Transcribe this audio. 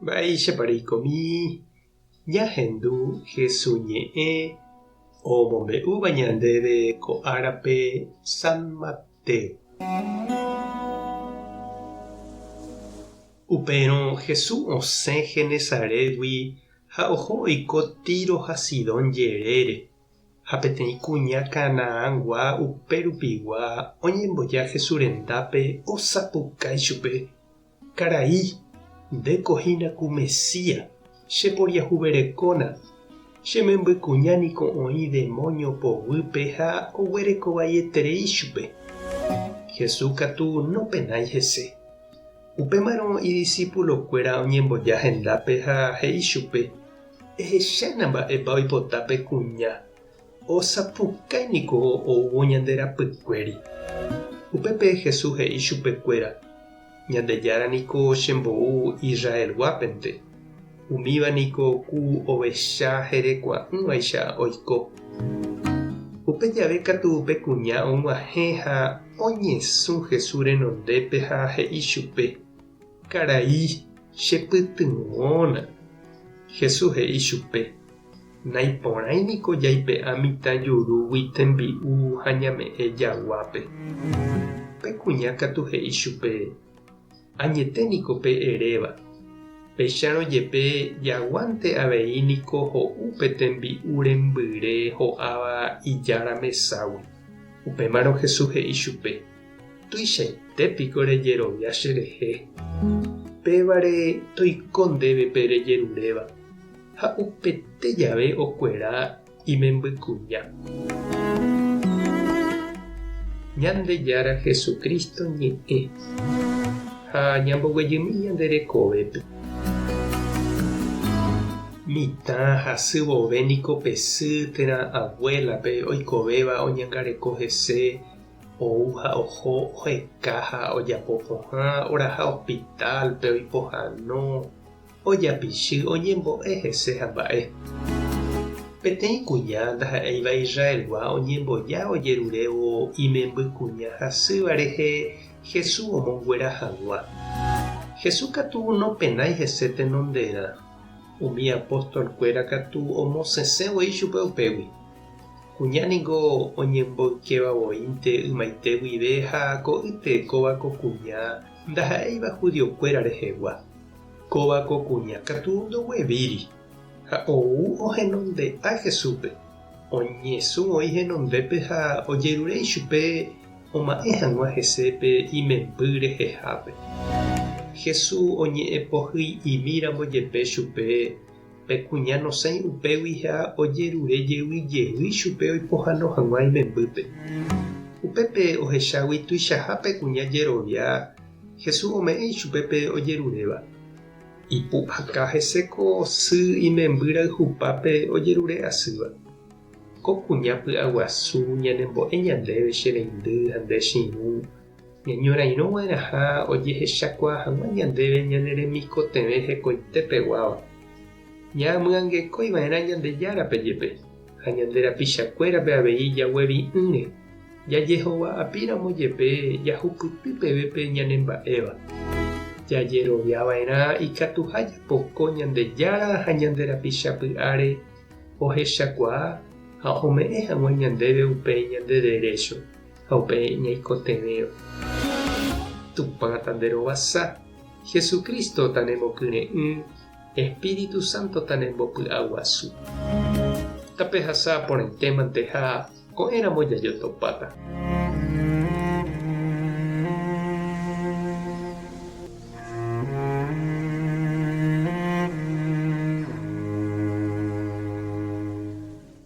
Mba'éichapa reikomi ñahendu Hesu ñe'ẽ omombe'úva ñandéve ko árape San Mateo. Upérõ Hesu osẽ Genesarétgui ha oho oiko Tiro ha Sidón jerére. Ha peteĩ kuña Canaangua upe rupigua oñemboja Jesús rendápe osapukái chupe, Karai, ndéko hína ku Mesías, che poriahuverekóna, che memby kuña niko oĩ demóño poguýpe ha oguereko vaieterei chupe. Jesús katu nopenái hese. Upémarõ idisipulokuéra oñemboja hendápe ha he'i chupe, Ehechána mba'épa oipota pe kuña, osapukái niko oúvo ñande rapykuéri. Upépe Jesús he'i chupe kuéra, Ñandejára niko chembou Israelguápente, umíva niko ku ovecha herekua'ỹvaicha oiko. Upe jave katu pe kuña og̃uahẽ ha oñesũ Jesús renondépe ha he'i chupe, Karai, chepytyvõna. Jesús he'i chupe, Naiporãi niko jaipe'a mitã jurúgui tembi'u ha ñame'ẽ jaguápe. Pe kuña katu he'i chupe, Añete niko pe eréva. Péicharõ jepe jaguánte avei niko ho'u pe tembi'u rembyre ho'áva ijára meságui. Upémarõ Jesús he'i chupe, Tuichaite piko rejerovia cherehe. Pévare toiko ndéve pe rejeruréva. Ha upete jave okuera imembykuña. Ñandejára Jesucristo ñe'ẽ. Ha ñamboguejymi ñande rekovépe. Mitã hasy vove niko pe sy térã abuélape oikovéva oñangareko hese Ou ha oho oheka ha ojapo pohã, oraha hospitálpe, oipohãno, ojapichy, oñembo'e hese ha mba'e. Peteĩ kuña ndaha'éiva Israelgua oñemboja ojerurévo imemby kuña hasýva rehe Jesús omonguera hag̃ua. Jesús katu nopenái hese tenonderã, umi apóstol-kuéra katu omosẽsẽ voi chupe upégui. Kuña ningo oñemboykéva voínte ymaite guive ha ko'ýte kóva ko kuña ndaha'éiva judiokuéra rehegua. Kóva ko kuña katu ndoguevíri, ha ou ohenonde'a Jesúspe. Oñesũ oĩ henondépe ha ojerure ichupe oma'ẽ hag̃ua hese pe imemby rehehápe. Jesús oñe'ẽpohyi'imíramo jepe chupe Pe kuña nosẽi upégui ha ojerure jey jey chupe oipohãno hag̃ua imembýpe. Upépe ohechágui tuichaha pe kuña jerovia, Jesús ome'ẽ ichupe pe ojeruréva. Ipu'aka hese ko sy imemby rayhupápe ojerure asýva. Ko kuña py'aguasu ñanembo'e ñandéve che reindy ha nde che irũ, Ñañorairõ va'erãha ojehechakuaa hag̃ua ñandéve ñane remikotevẽ hekoite peguáva. Ñaamyangekói va'erã Ñandejárape jepe, ha ñande rapichakuérape avei jaguevi'ỹre, jajehova'apíramo jepe jahupyty peve pe ñanemba'éva. Jajerovia va'erã ikatuha japoko Ñandejára ha ñande rapicha py'áre ohechakuaa ha ome'ẽ hag̃ua ñandéve upe ñande derécho. Ha upe ñaikotevẽva. Tupã tanderovasa, Jesucristo tanemokyre'ỹ, Espíritu Santo tanembopy'aguasu. Tapehasa porãitémante ha ko'ẽramo jajotopáta.